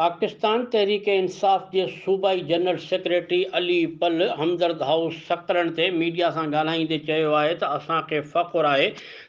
پاڪستان تحريڪ انصاف جي صوبائي general secretary Ali Palh Hamdard house Sakrand تي ميڊيا سان ڳالهائيندي چيو آهي ته اسان کي فخر آهي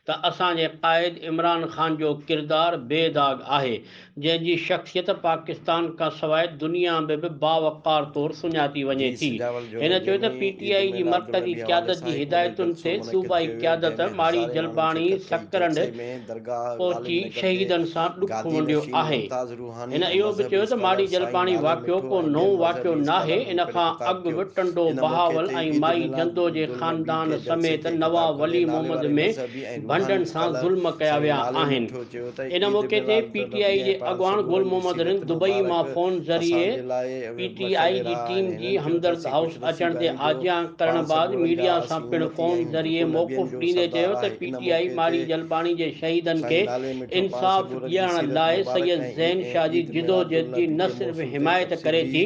ته اسان جي قائد عمران خان جو ڪردار بي داغ آهي جنهن جي شخصيت پاڪستان کانسواء دنيا ۾ به باوقار طور سڃاتي وڃي جي ٿي. سجاول هن جوڻيجي چيو ته ۾ پي ٽي عيد آء جي ميلاد مرڪزي النبي حوالي قيادت سان جي هڪ وڏو هدايتن جلسو تي منعقد صوبائي ڪيو ويو قيادت جنهن ۾ ماڙي هزارين ماڻهن جلباڻي شرڪت ڪئي سڪرنڊ جلسي ۾ درگاهه غالب پهچي نگر جي شهيدن سان ڏک گادي ونڊيو نشين آهي. ممتاز روحاني هن ۽ اهو به مذهبي چيو ته ماڙي اسڪالر سائين جلباڻي نالي واقعو مٺو ڪو ۽ نئون ٻين واقعو مذهبي ناهي، اسڪالرن ان پڻ کان خطاب اڳ ڪيو به ٽنڊو ان موقعي بهاول تي ۽ عيد مائي ميلاد جندو جي النبي خاندان تي جلسي سميت کي نواء خطاب ڪندي ولي نالي محمد واري ۾ مذهبي ۽ روحاني ڀنڊن سان اسڪالر ظلم ڪيا سائين ويا نالي آهن. مٺو چيو ته ان عيد موقعي تي ميلاد پي ٽي آء النبي جي ۽ پاڻ اڳواڻ گل سڳورن جي محمد سيرت رند دبئي مان مبارڪ فون ذريعي اسان جي لاء پي ٽي مشعل آء جي راهه ٽيم آهن جي هنن چيو ته همدرد اسين هائوس خوش اچڻ نصيب تي آهيون جو آجيان ڪرڻ پاڻ بعد سڳورن جا ميڊيا سان اسين پڻ امتي فون آهيون ذريعي جيڪو نبين موقف جو ڏيندي سردار چيو ته آهي پي ان ٽي آء موقعي ماڙي تي جلباڻي جي شهيدن کي سائين نالي مٺو پاڻ انصاف سڳورن جي ڏيارڻ سيرت لاء مبارڪ سيد ۽ زين شاهه جي عيد ميلاد جدوجهد جي النبي نه جي صرف موضوع تي حمايت ڪري تفصيلي ٿي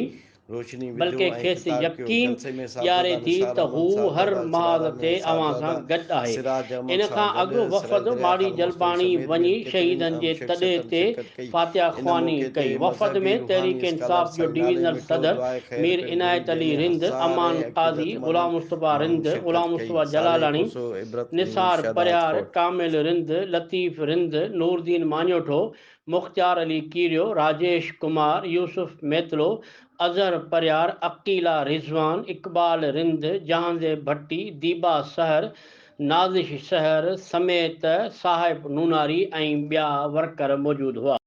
روشني وڌو بلڪه ۽ کيس خطاب ڪيو. يقين جلسي ۾ ڏياري صاحبزاده ٿي نثار ته احمد، هو هر صاحبزاده اسرار محاذ احمد تي ۽ اوهان سان صاحبزاده گڏ آهي. سراج احمد ان سان کان گڏ اڳ سرائي وفد دريا ماڙي خان مستوئي جلباڻي سميت وڃي ٻين ڪيترين شهيدن اهم جي تڏي شخصيتن تي شرڪت ڪئي. فاتحه ان خواني موقعي تي ڪئي. وفد مذهبي ۾ روحاني تحريڪ اسڪالر انصاف جو سائين نالي ڊويزنل مٺو صدر دعاء خير مير پڻ گهري عنايت علي جنهن ۾ رند، امان هزارين قاضي، عقيدتمندن غلام مصطفيٰ ماڻهن رند، شرڪت غلام ڪئي. مصطفيٰ صالح جلالاڻي، کوسو، عبرت نيوز، نثار پرهيار، شهدادڪوٽ. ڪامل رند، لطيف رند، نوردين ماڃوٺو، مختيار علي ڪيريو، راجيش ڪمار، يوسف ميتلو، اظهر پرهيار، عقيلا رضوان، اقبال رند، جهانزيب ڀٽي، ديبا سحر، نازش سحر سميت صاحب نوناري ۽ ٻيا ورڪر موجود هئا.